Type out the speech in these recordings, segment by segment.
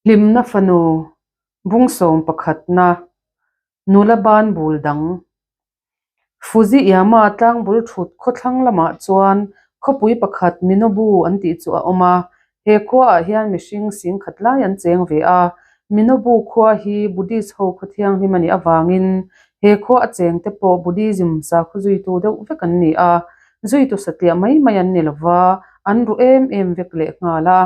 Hlimna fanu bungsawm pakhatna nula ban bul dang Fujiyama tlangbul thut khawthlang lamah chuan khawpui pakhat Minobu an tih chu a awm a, he khuaah hian mihring sing khat lai an cheng ve a. Minobu khua hi Buddhist ho khaw thianghlim a nih avangin he khua a cheng te pawh Buddhism sakhaw zuitu deuh vek an ni a, zuitu satliah mai mai an ni lova, an ruh em em vek lehnghal a.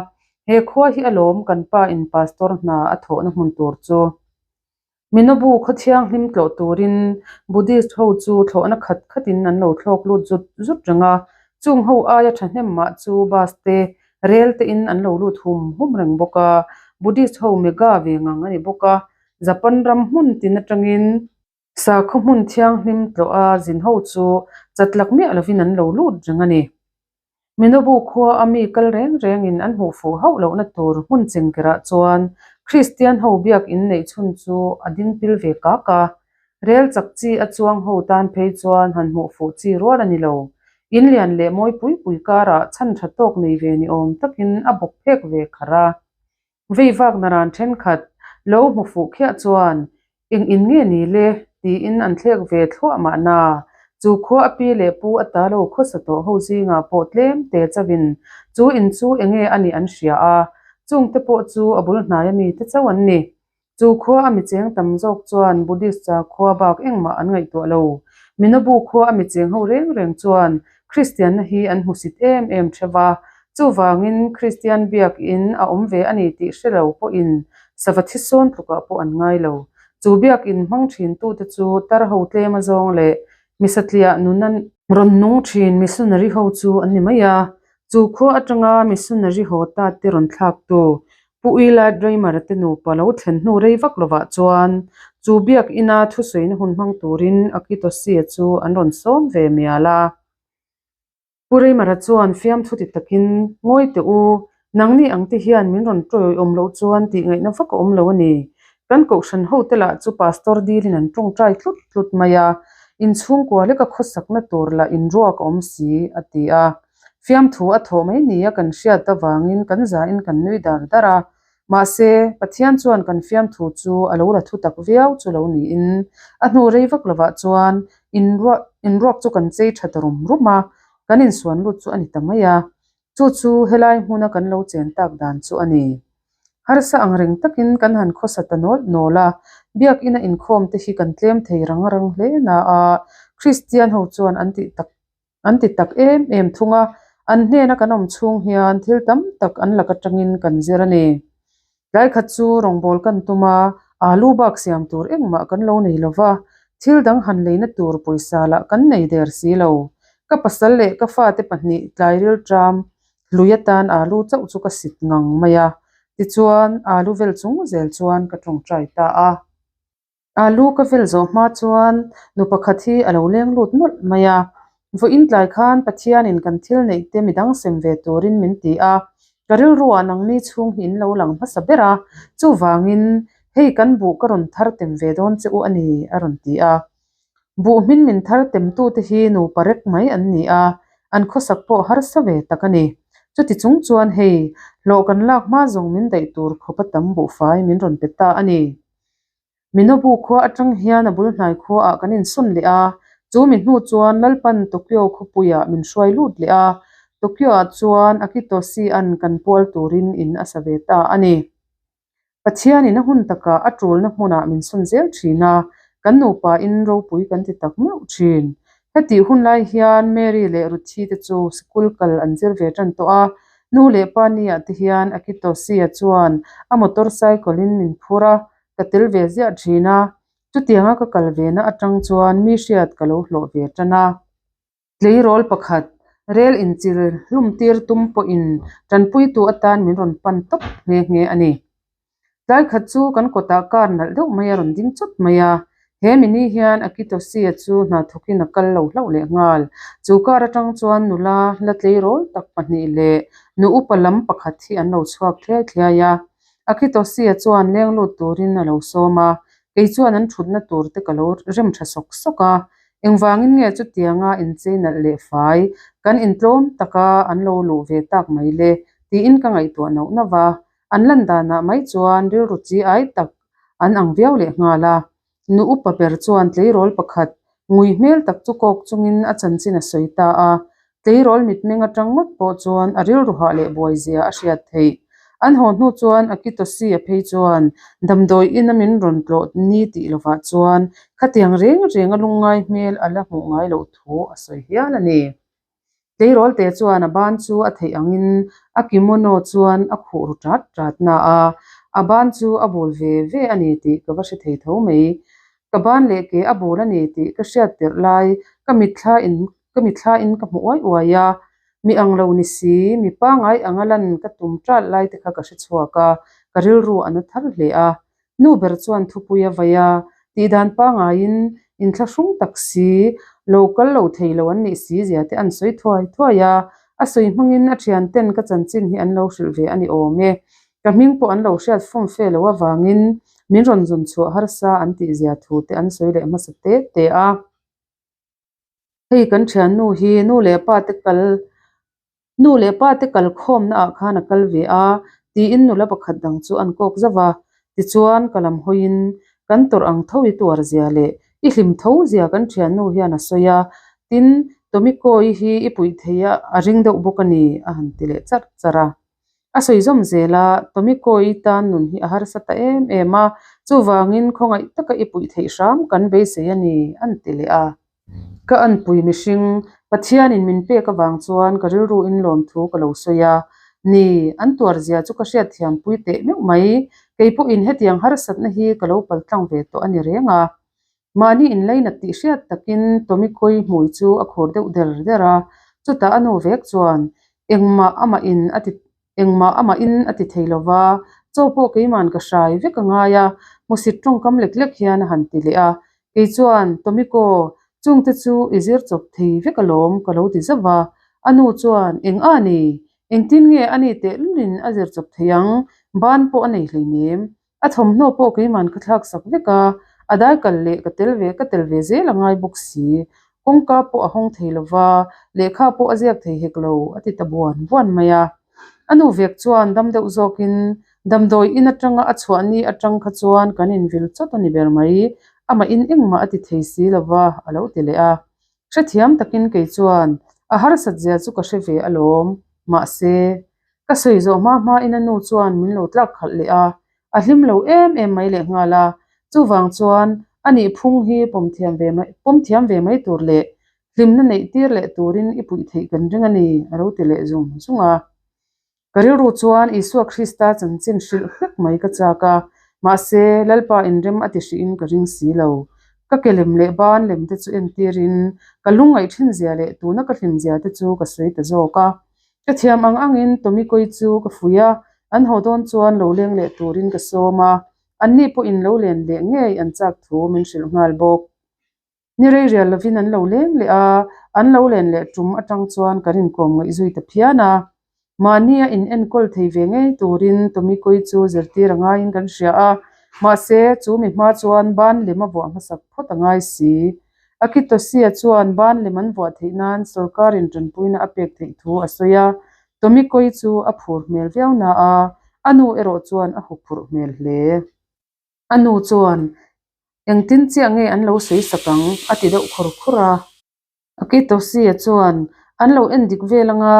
He khua hi alawm kan pa in pastor hna a thawhna hmun tur chu. Minobu khaw thianghlim tlawh turin Buddhist ho chu thlawhna khat khatin an lo thlawk lut zut zut reng a, chung ho aia thahnem mah chu bus te, rel te in an lo lut hum hum reng bawk a, Buddhist ho mega ve ngang a ni bawk a, Japan ram hmun tin atangin sakhaw hmun thianghlim tlawh a zin ho chu chatlak miah lovin an lo lut reng a ni. Minobu khua a mi kal reng rengin an hmuh fuh hauh lohna tur hmun chengkerah chuan Kristian ho biak in neih chhun chu a ding pil ve kak a. Rel chak chi a chuang ho tan phei chuan han hmuh fuh chi rual a ni lo. In lian leh mawi pui pui karah chhan tha tawk nei ve ni awm takin a bawk phek ve kharh a. Vei vak naran thenkhat lo hmu fuh khiah chuan eng in nge ni le tiin an thlek ve thluah mahna. Chu khua a pi leh pu a ta lo khawsa tawh ho zingah pawh tlem te chauhin chu in chu enge a nih an hria a, chungte pawh chu a bul hnaia mite chauh an ni. Chu khua a mi cheng tam zawk chuan Buddhist cha khua bak engmah an ngaihtuah lo. Minobu khua a mi cheng ho reng reng chuan Kristianna hi an hmusit em em theuh a, chuvangin Kristian biakin a awm ve a ni tih hre lo pawhin sava thisawn tlukah pawh an ngai lo. Chu biakin hmang thintute chu tar ho tlem azawng leh mi satliah nuna rawn nung thin missionary ho chu an ni mai a, chu khua atanga missionary haw ta te rawn thlaktu Pu Willard Raymer-a te nupa lo thlen hnu rei vak lovah chuan chu biakina thusawiina hun hmang turin Akitosi-a chu an rawn sawm ve mial a. Pu Raymer-a chuan fiamthu ti takin, Ngawi teh u, nangni ang te hian min rawn tawiawm loh chuan tih ngaihna vak a awm lo a ni. Kan kohhran hote lah chu Pastor dilin an tawngtai tlut tlut mai a, inchhungkua leka khawsakna tur lah inruak a awm si, a ti a. Fiamthu a thawh mai nia kan hriat avangin kan zain kan nui dar dar a. Mahse, Pathian chuan kan fiamthu chu a lo la thu tak viau chu lo niin a hnu rei vak lovah chuan inruak chu kan chei tha ta rum rum a, kan insuan lut chu a ni ta mai a. Chu chu helai hmuna kan lo chen tak dan chu a ni. Harsa ang reng takin kan han khawsa ta nawl nawl a, biakina inkhawm te hi kan tlem thei rang rang hle na a, Kristian ho chuan an tih tak An ti tak em em thung a, an hnena kan awm chhung hian thil tam tak an lak atangin kan zir a ni. Tlai khat chu rawngbâwl kan tum a, alu bak siam tur engmah kan lo nei lo va, thil dang han leina tur pawisa lah kan nei der si lo. Ka pasal leh ka fate pahnih tlai rilṭam hlui atan alu chauh chu ka sit ngang mai a, tichuan alu vel chung zel chuan ka tawngtai ta a. Alu ka vel zawh hma chuan nu pakhat hi a lo leng lut nawlh mai a, vawiin tlai khan Pathianin kan thil neih te midang sem ve turin min ti a, ka rilruah nangni chhung hi in lo lang hmasa ber a, chuvangin hei kan buh ka rawn thar tem ve dawn che u a ni a rawn ti a. Buh hmin min thar temtute hi nupa rek mai an ni a, an khawsak pawh harsa ve tak a ni. Chuti chung chuan hei hlawh kan lak hma zawng min daih tur khawpa tam buhfai min rawn pe ta a ni. Minobu khua atang hian a bul hnai khuaah kan insawn leh a, chu mi hnu chuan Lalpan Tokyo khawpuiah min hruai lut leh a, Tokyo-ah chuan Akitoshi-a'n kan pual turin in a sa ve ta a ni. Pathianin a hun takah a tulna hmunah min sawn zel thin a, kan nupain ropui kan ti tak meuh thin. Hetih hun lai hian Mary leh Ruthi te chu sikul kal an zir ve tan tawh a, nu leh pa nia te hian Akitoshi-a chuan a motor cycle in min phur a, ka tel ve ziah thin a, chutianga ka kal ve na atang chuan mi hriat ka lo hlawh ve tan a. Tleirawl pakhat, rel inchil hlum tir tum pawhin tanpuitu atan min rawn pan tawp nghe nghe a ni. Tlai khat chu kan kawtah car nalh deuh mai a rawn ding chawt mai a, he mini hian Akitoshi-a chu hna thawkin a kal lo hlauh leh nghal. Chu car atang chuan nula la tleirawl tak pahnih leh nu upa lam pakhat hi an lo chhuak thliai thliai a. Akitoshi-a chuan leng lut turin a lo sawm a, kei chuan an thutna tur te ka lo rem tha sawk sawk a. Engvangin nge chutianga inchei nalh leh fai kan intlawm taka an lo luh ve tak mai le tiin ka ngaihtuah nauh nauh a. An lan danah mai chuan rilru chi ai tak an ang viau lehnghal a. Nu upa ber chuan tleirawl pakhat ngui hmel tak chu kawk chungin a chanchin a sawi ta a. Tleirawl mitmeng atang ngawt pawh chuan a rilru hah leh buai zia a hriat theih. An haw hnu chuan Akitosi-a phei chuan damdawi ina min rawn tlawh ni tih lovah chuan khatiang reng renga lungngai hmel a la hmuh ngai loh thu a sawi hial a ni. Tleirawl te chuan a ban chu a theih angin a kimono chuan a khuh ru tat tat na a, a ban chu a bul ve ve a ni tih ka va hre thei tho mai. Ka ban leh ke a bul a ni tih ka hriat tirh lai ka mitthla in ka mitthla in ka hmu uai uai a, mi ang lo ni si, mi pangai anga lan ka tum ṭalh lai te kha ka hre chhuak a, ka rilru a na thar hle a. Nu ber chuan thupui a vai a, tihdan pangaiin inthlahrung tak si, lo kal lo thei lo an nih si zia te an sawi thuai thuai a, a sawi hmangin a thianten ka chanchin hi an lo hrilh ve a ni awm e. Ka hming pawh an lo hriat fum fe lo avangin min rawn zawn chhuah harsa an tih zia thu te an sawi leh hmasa te te a. Hei kan thiannu hi nu leh pa te kal nu leh pa te kal khawmna ah khan a kal ve a tiin nula pakhat dang chu an kawk zauh a. Tichuan ka lam hawiin kan tawrh ang tho i tuar zia leh i hlim tho zia kan thiannu hian a sawi a. Tin, Tomiko-i hi i puih thei a a ring deuh bawk a ni a han ti leh charh charh a. A sawi zawm zel a, Tomiko-i tan nun hi a harsa ta em em a, chuvangin khawngaih taka i puih theih hram kan beisei a ni, an ti leh a. Ka anpui mihring, Pathianin min pek avang chuan ka rilru in lawmthu ka lo sawi a, ni, an tuar zia chu ka hriatthiam pui teh meuh mai, kei pawhin hetiang harsatna hi ka lo paltlang ve tawh a ni reng a. Mahni inlainat tih hriat takin Tomikoi hmui chu a khur deuh der der a, chutah a nu vek chuan engmah amah in a ti engmah amah in a ti thei lova, chaw pawh keiman ka hrai vek a ngai a, hmusit tawngkam lek lek hian a han ti leh a, kei chuan Tomiko chungte chu i zir chawp thei vek alawm ka lo ti zauh a, a nu chuan eng a ni, engtin nge a ni tehlulin a zir chawp thei ang, ban pawh a nei hleinem, A thawmhnaw pawh keiman ka thlak sak vek a, a dai kal leh ka tel ve ka tel ve zel a ngai bawk si. Kawngka pawh a hawng thei lo va, lehkha pawh a ziak thei hek lo, a ti ta buan buan mai a. A nu vek chuan dam deuh zawkin damdawi in atanga a chhuah ni atang kha chuan kan invil chawt a ni ber mai, amah in engmah a ti thei si lo va, a lo ti leh a. Hrethiam takin kei chuan a harsat zia chu ka hre ve alawm, mahse, ka sawi zawh hma hmain a nu chuan min lo tlak khalh leh a, a hlim lo em em mai lehnghal a, chuvang chuan a nih phung hi pawm thiam ve mai pawm thiam ve mai tur leh hlimna neih tir leh turin i puih theih kan ring a ni, a lo ti leh zung zung a. Ka rilru chuan Isua Krista chanchin hrilh hlek mai ka chak a, mahse, Lalpa inrem a ti hrihin ka ring si lo. Ka ke lem leh ban lem te chu entirin ka lungngaih thin zia leh tuna ka hlim zia te chu ka sawi ta zawk a. Ka thiam ang angin Tomikoi chu ka fuih a, an haw dawn chuan lo leng leh turin ka sawm a, anni pawhin lo len leh ngei an chak thu min hrilh nghal bawk. Ni rei rial lovin an lo leng leh a, an lo len leh tum atang chuan kan inkawm ngaih zui ta phian a. Mahni a in enkawl thei ve ngei turin Tomikoi chu zirtir a ngaiin kan hria a, mahse chu mi hma chuan ban lem a vuah hmasak phawt a ngai si. Akitosia chuan ban lem an vuah theih nan sawrkarin tanpuina a pek theih thu a sawi a, Tomikoi chu a phur hmel viau na a, a nu erawh chuan a huphurh hmel hle. A nu chuan, Engtin chiah nge an lo sawi sak ang? a ti deuh khur khur a. Akitosia chuan, An lo en dik vel anga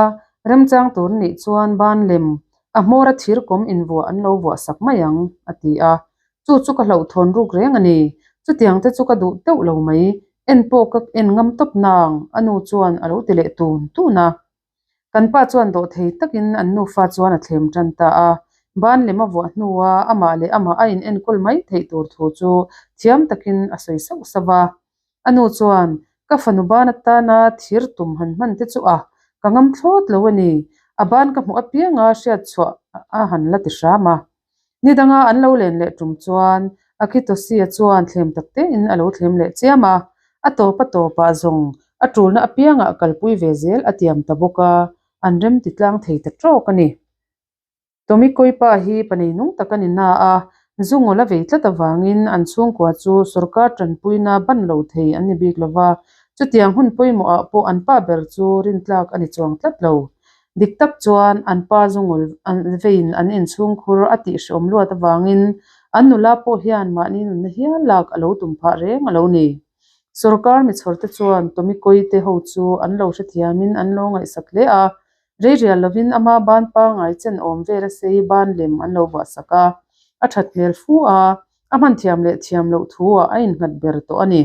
remchang tur nih chuan ban lem, a hmawra thir kawm invuah an lo vuah sak mai ang, a ti a. Chu chu ka hlauhthawn ruk reng a ni. Chutiang te chu ka duh deuh lo mai. En pawh ka en ngam tawp nang, a nu chuan a lo ti leh tun tun a. Kan pa chuan dawhthei takin an nufa chuan a thlem tan ta a, ban lem a vuah hnua amah leh amah a inenkawl mai theih tur thu chu thiam takin a sawi sauh sauh a. A nu chuan, Ka fanu ban atana thir tum han hman te chu a, ka ngam thlawt lo a ni, a ban ka hmuh apianga hriat chhuah a han la ti hram a. Ni danga an lo len leh tum chuan Akitosia chuan thlem tak tein a lo thlem leh chiam a, a tawp a tawpah zawng a tulna apiangah kalpui ve zel a tiam ta bawk a, an rem ti tlang thei ta tawk a ni. Tomikoi pa hi pa nei nung tak a ni na a, zungawl a vei tlat avangin an chhungkua chu sorkar tanpuina ban lo thei an ni bik lo va, chutiang hun pawimawhah pawh an pa ber chu rintlak a ni chuang tlat lo. Dik tak chuan an pa zungul an veiin an inchhungkhur a tihhrehawm luat avangin an nula pawh hian mahni nunna hial lak a lo tum phah reng a lo ni. Sorkar michhawrte chuan Tomikoi te ho chu an lo hrethiamin an lo ngaihsak hle a, rei rial lovin ama ban pangngai chen awm vela sei ban lem an lo vuahsak a, a that hmel fu a, a hman thiam leh thiam loh thu ah a innghat ber tawh a ni.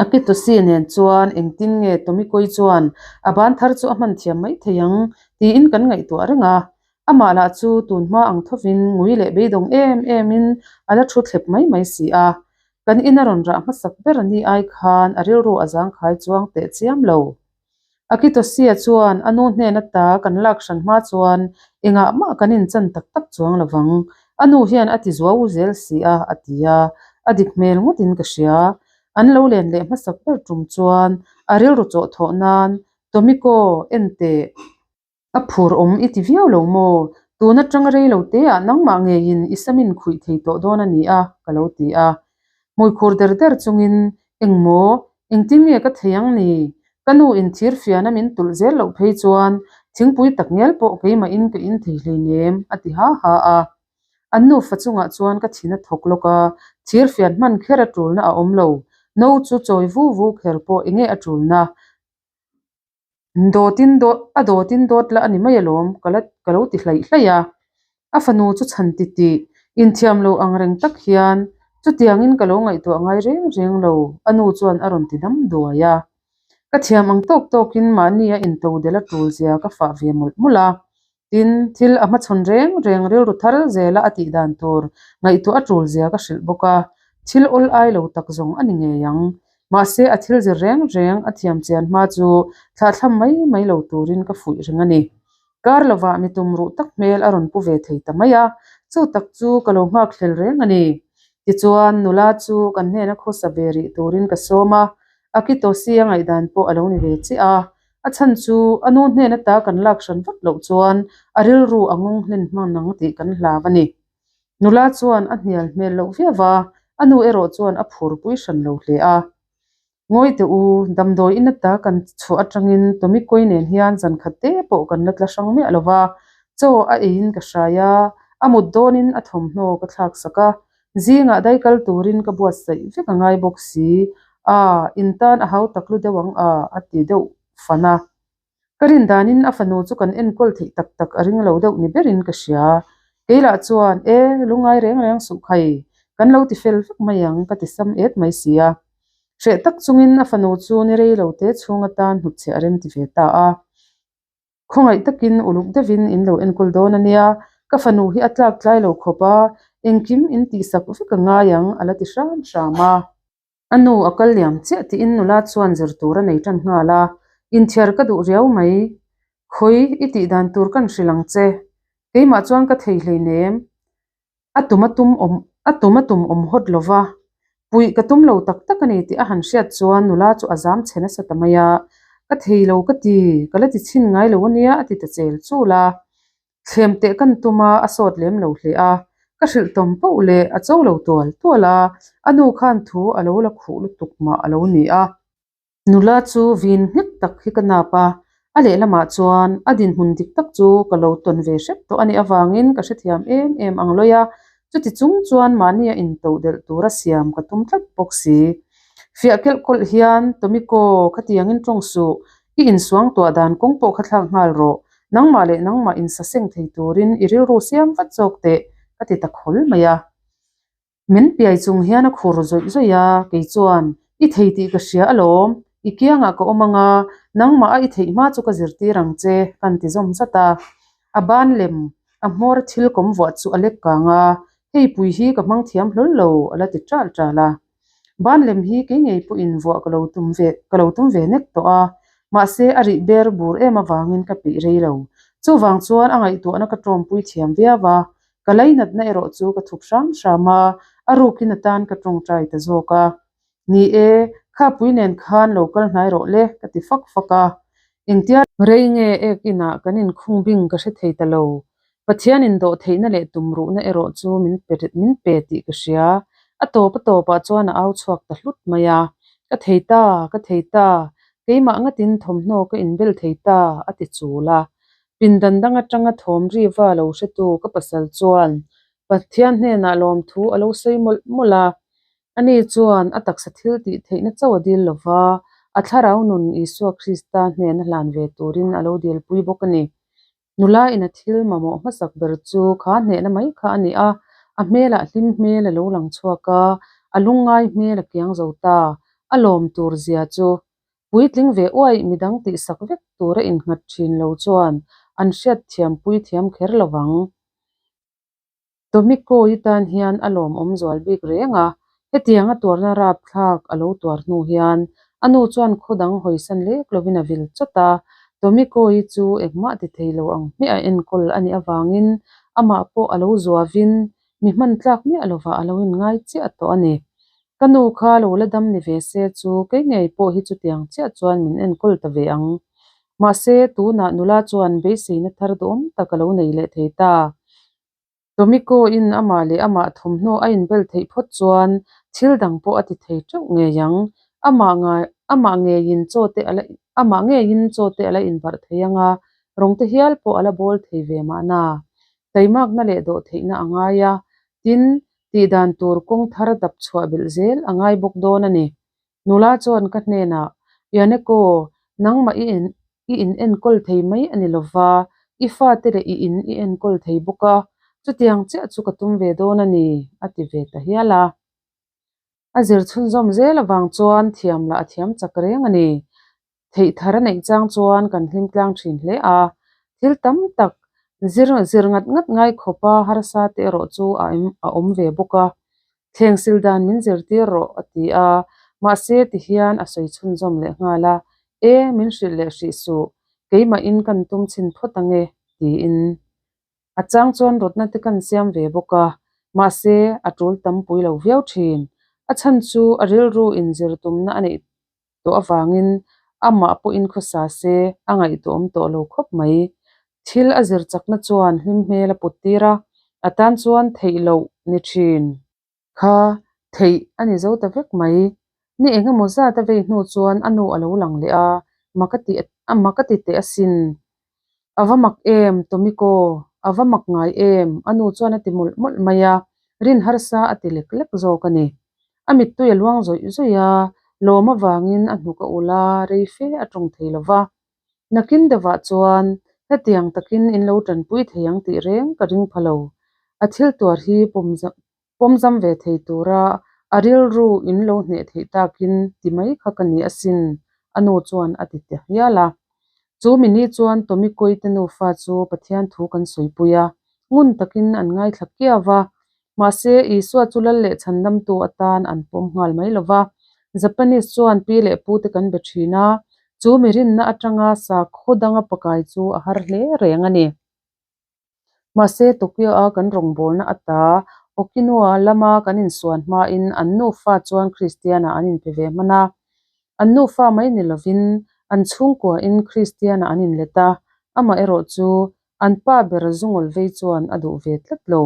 Akitoshi nen chuan engtin nge Tomikoi chuan a ban thar chu a hman thiam mai thei ang tiin kan ngaihtuah reng a. Amah lah chu tun hma ang thovin ngui leh beidawng em emin a la thu thlep mai mai si a. Kan in a rawn rah hmasak ber a ni ai khan a rilru a zangkhai chuang teh chiam lo. Akitoshia chuan a nu hnen ata kan lak hran hma chuan engah mah kan inchan tak tak chuang lo vang. A nu hian a ti zuau zel si a, a ti a. A dik hmel ngawtin ka hria. An lo len leh hmasak ber tum chuan a rilru chawhthawh nan, Tomiko, en teh. A phur awm i ti viau lo maw? Tun atang rei lo te ah nangmah ngeiin i samin khuih thei tawh dawn a ni a, ka lo ti a. Hmui khur der der chungin, Engmaw? Engtin nge ka thei ang ni? Ka nu in thir fiana min tulh zel loh phei chuan thingpui tak ngial pawh keimahin ka in thei hleinem, a ti ha ha a. An nufa chungah chuan ka thin a thawk lawk a, thir fian hman kher a tulna a awm lo. No chu chawi vu vu kher pawh enge a tulna? Dawtin dawt a dawtin dawt la a ni mai alawm ka la ka lo ti hlaih hlaih a. A fanu chu chhan ti tih inthiam lo ang reng tak hian chutiangin ka lo ngaihtuah ngai reng reng lo a nu chuan a rawn ti dam duai a. Ka thiam ang tawk tawkin mahni a into del a tul zia ka fah ve mawlh mawlh a. Tin, thil a hmachhawn reng reng rilru thar zela a tih dan tur ngaihtuah a tul zia ka hrilh bawk a, thil awl ai lo tak zawng a ni ngei ang. Mahse, a thil zir reng reng a thiam chian hma chu thlahthlam mai mai lo turin ka fuih reng a ni. Kar lovah mi tum ruh tak hmel a rawn pu ve thei ta mai a, chu tak chu ka lo nghak hlel reng a ni. Tichuan, nula chu kan hnena khawsa ve rih turin ka sawm a, Akitoshi a ngaihdan pawh a lo ni ve chiah a. A chhan chu a nu hnen ata kan lak hran vat loh chuan a rilru a ngawng hlen hman ang tih kan hlau a ni. Nula chuan a hnial hmel loh viau a, a nu erawh chuan a phurpui hran lo hle a. Ngawi teh u, damdawi in ata kan chhuah atangin Tomikoi nen hian zan khat te pawh kan la tla hrang miah lo va, chaw a eiin ka hrai a, a mut dawnin a thawmhnaw ka thlak sak a, Zingah dai kal turin ka buatsaih vek a ngai bawk si. A, in tan a hau tak lu deuh ang a, a ti deuh fan a. Ka rin danin a fanu chu kan enkawl theih tak tak a ring lo deuh ni berin ka hria. Keilah chuan, E, lungngai reng reng suh khai, kan lo ti fel vek mai ang, ka ti sam et mai si a. Hreh tak chungin a fanu chu ni rei lo te chhung atan hnutchhe a rem ti ve ta a. Khawngaih takin uluk deuhin in lo enkawl dawn a nia, ka fanu hi a tlak tlai lo khawp a, engkim in tihsak vek a ngai ang a la ti hram hram a. A nu a kal liam chiah tiin nula chuan zir tur a nei tan nghal a, inthiar ka duh riau mai. Khawi i tih dan tur kan hrilh ang che, keimah chuan ka thei hleinem. A tum a tum awm a tum a tum awm hawt lo va, puih ka tum lo tak tak a ni tih a han hriat chuan nula chu a zam chhe nasa ta mai a, Ka thei lo ka ti, ka la ti chhin ngai lo a nia a ti ta chel chul a. Thlem teh kan tum a, a sawt lem lo hle a, ka hrilh tawm poh leh a cho lo tual tual a, a nu khan thu a lo la khuh lutuk mah a lo ni a. Nula chu vin nghek tak hi ka nap a, a lehlamah chuan a dinhmun dik tak chu ka lo tawn ve hrep tawh a nih avangin ka hrethiam em em ang lawi a, chuti chung chuan mahnia intoh delh tura siam ka tum tlat bawk si. Fiah kelh kawlh hian, Tomiko, khatiangin tawng suh, i insuang tuah dan kawng pawh kha thlak nghal rawh, nangmah leh nangmah insaseng thei turin i rilru siam vat zawk teh, ka ti ta khawl mai a. Min piai chung hian a khur zawih zawih a, kei chuan, I thei tih ka hria alawm, i kiangah ka awm ang a, nangmah a i theih hma chu ka zirtir ang che, kan ti zawm zat a. A ban lem, a hmawr thil kawm vuah chu a lek kang a, hei pui hi ka hmang thiam hlawl lo, a la ti ṭal ṭal a. Ban lem hi kei ngei pawhin vuah ka lo tum ve, ka lo tum ve nek tawh a, mahse a rih ber bur em avangin ka peih rei lo. Chuvang chuan a ngaihtuahna ka ṭawmpui thiam viau a, Ka lainatna erawh chu ka thup hram hram a, a rukin atan ka tawngtai ta zawk a. Ni e, khapui nen khan lo kal hnai rawh le, ka ti fak fak a. Engtia rei nge ek inah kan inkhung bing ka hre thei ta lo. Pathian indawh theihna leh tumruhna erawh chu min pe min pe tih ka hria. A tawp a tawpah chuan a au chhuak ta hlut mai a. Ka thei ta, ka thei ta. Keimah ngatin thawmhnaw ka inbel thei ta, a ti chul a. Pindan dang atanga thawm riva lo hretu ka pasal chuan Pathian hnenah lawmthu a lo sawi mawlh mawlh a. Ani chuan a taksa thil tih theihna chauh a dil lova, a thlarau nun Isua Krista hnena hlan ve turin a lo dilpui bawk a ni. Nula in a thil mamawh hmasak ber chu kha hnehna mai kha a ni a, a hmelah hlim hmel a lo lang chhuak a, a lungngai hmel a kiang zo ta, a lawm tur zia chu puitling ve uaih midang tihsak vek tura innghat thin lo chuan an hriatthiam pui thiam kher lo vang. Tomiko-i tan hian a lawmawm zual bik reng a, hetiang a tuarna rapthlak a lo tuar hnu hian a nu chuan khaw dang hawisan lek lovin a vil chawt a, Tomiko-i chu engmah ti thei lo ang hmiah a enkawl a nih avangin amah pawh a lo zuavin mi hman tlak miah lovah a lo inngai chiah tawh a ni. Ka nu kha lo la dam ni ve se chu kei ngei pawh hi chutiang chiah chuan min enkawl ta ve ang. Mahse, tunah nula chuan beiseina thar duhawm tak a lo nei leh thei ta. Tomiko-in amah leh amah thawmhnaw a inbel theih phawt chuan thil dang pawh a ti thei teuh ngei ang. Amah ngai amah ngeiin chaw te a la amah ngeiin chaw te a la inbarh thei ang a, rawng te hial pawh a la bawl thei ve mahna. Taimakna leh dawh theihna a ngai a, tin, tihdan tur kawng thar dap chhuah belh zel a ngai bawk dawn a ni. Nula chuan ka hnenah, Yaneko, nangmah i en i in enkawl thei mai a ni lova, i fate leh i in i enkawl thei bawk a, chutiang chiah chu ka tum ve dawn a ni, a ti ve ta hial a. A zir chhunzawm zel avang chuan thiam lah a thiam chak reng a ni. Theih thar a neih chang chuan kan hlim tlang thin hle a, thil tam tak zir zir ngat ngat ngai khawpa harsa te erawh chu a a awm ve bawk a. Thleng sil dan min zirtir rawh a ti a, mahse tihian a sawi chhunzawm leh nghal a, E, min hrilh leh hrih suh, keimahin kan tum chhin phawt ange, tiin. A chang chuan rawtna te kan siam ve bawk a, mahse a tul tam pui lo viau thin. A chhan chu a rilru inzir tumna a neih tawh avangin amah pawhin khawsa se a ngaihtuahawm tawh lo khawp mai. Thil a zir chakna chuan hlim hmel a put tir a, a tan chuan theih loh ni thin. Kha theih a ni zo ta vek mai. Ni eng emaw zat a vei hnu chuan a nu a lo lang leh a, mak a ti a mak a ti teh asin. A va mak em, Tomiko, a va mak ngai em, a nu chuan a ti mawlh mawlh mai a, rin harsa a ti lek lek zawk a ni. A mittui a luang zawih zawih a, lawm avangin a hnuk a ulh a, rei fe a tawng thei lo va. Nakin deuhah chuan hetiang takin in lo tanpui thei ang tih reng ka ring pha lo. A thil tuar hi pawmzam ve thei tura a rilru in lo hneh theih takin ti mai kha ka ni asin, a nu chuan a ti ta hial a. Chu mini chuan Tomikoi te nufa chu Pathian thu kan sawipui a, ngun takin an ngaithla kiau va. Mahse, Isua chu lal leh chhandamtu atan an pawm nghal mai lo va. Japanese chuan pi leh pute kan be thin a, chu mi rinna atanga sakhaw danga pakai chu a har hle reng a ni. Mahse, Tokyo-a kan rawngbawlna ata Okinawa lama kan insuan hmain an nufa chuan Kristian-ah an inpe ve hman a. An nufa mai ni lovin an chhungkuain Kristian-ah an inlet a, amaherawhchu an pa ber zungawl vei chuan a duh ve tlat lo.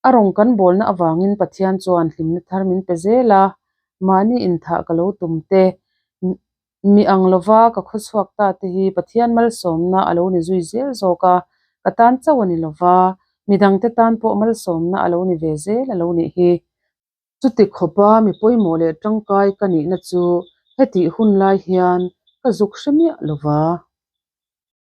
A rawng kan bawlna avangin Pathian chuan hlimna thar min pe zel a, mahni inthah ka lo tum te, mi ang lova ka khawchhuak ta te hi Pathian malsawmna a lo ni zui zel zawk a, ka tan chauh a ni lova, midangte tan pawh malsawmna a lo ni ve zel a lo nih hi. Chuti khawpa mi pawimawh leh tangkai ka nihna chu hetih hun lai hian ka zuk hre miah lova.